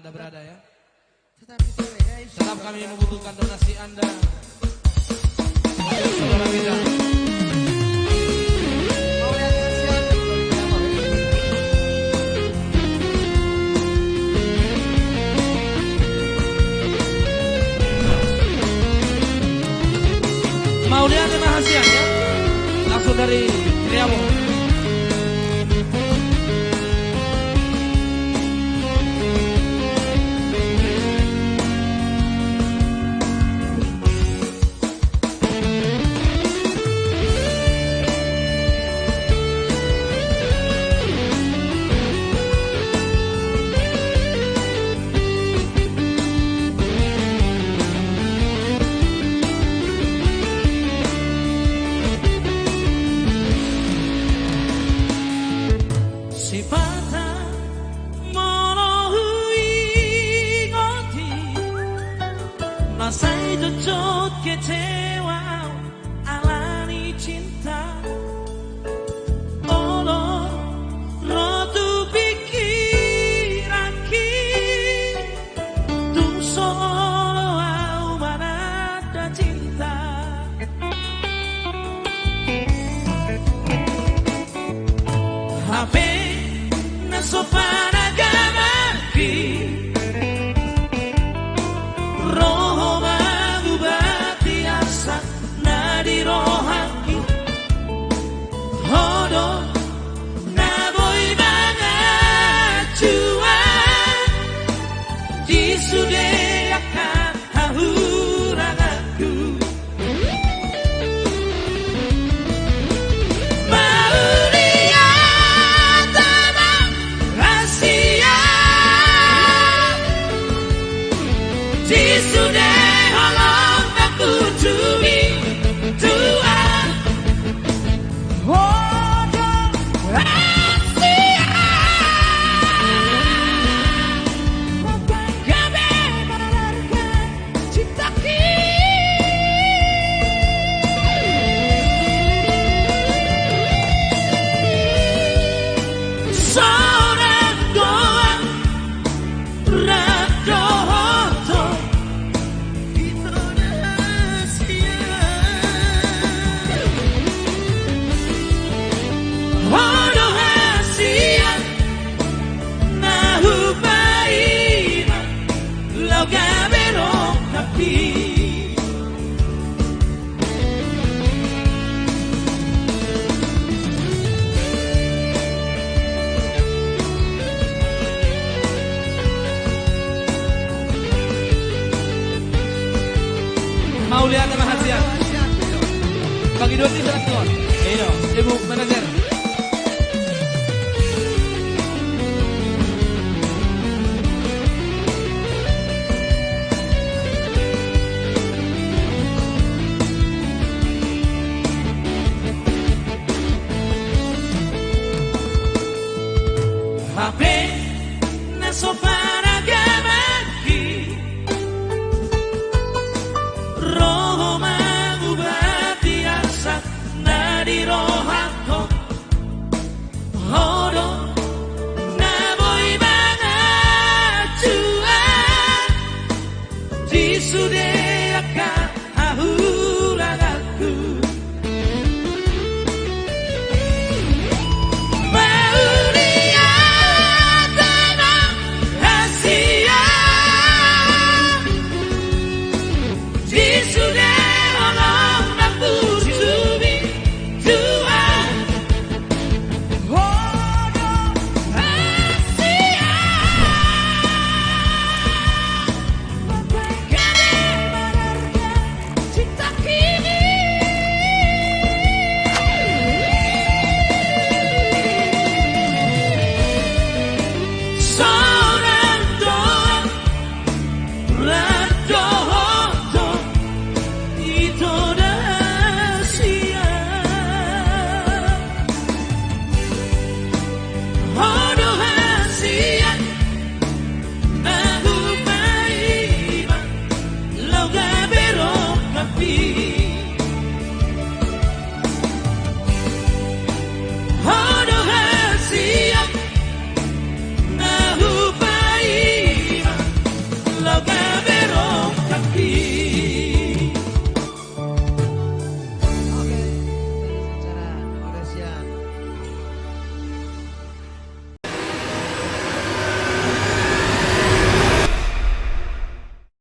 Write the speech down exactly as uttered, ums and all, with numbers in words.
Anda berada, ya. Tetap kami membutuhkan donasi Anda. Saudara kita. Mauliate ma hasian, ya. Langsung dari Kriamon. Sipata molo huingot i, na sai jotjot kecewa au ala ni cinta. Olo ro tu pikiranki, tung so olo au mananda cinta. Hape na so panagamanki, ro ho mangubati asa na di rohangki. Ho do na boi manganjuan di sude angka hahuranganku. Mauliate ma hasian di sude holong na huuduti Tuhan. Ho do hasian na hupaima laho gabe rongkapmi. Mauliate ma hasian. Bagi dua ni satu. Iyo, ibu manajer. Hape na so panagamanki, ro ho mangubati asa na di rohangkon. Ho do na boi manganjuan di sude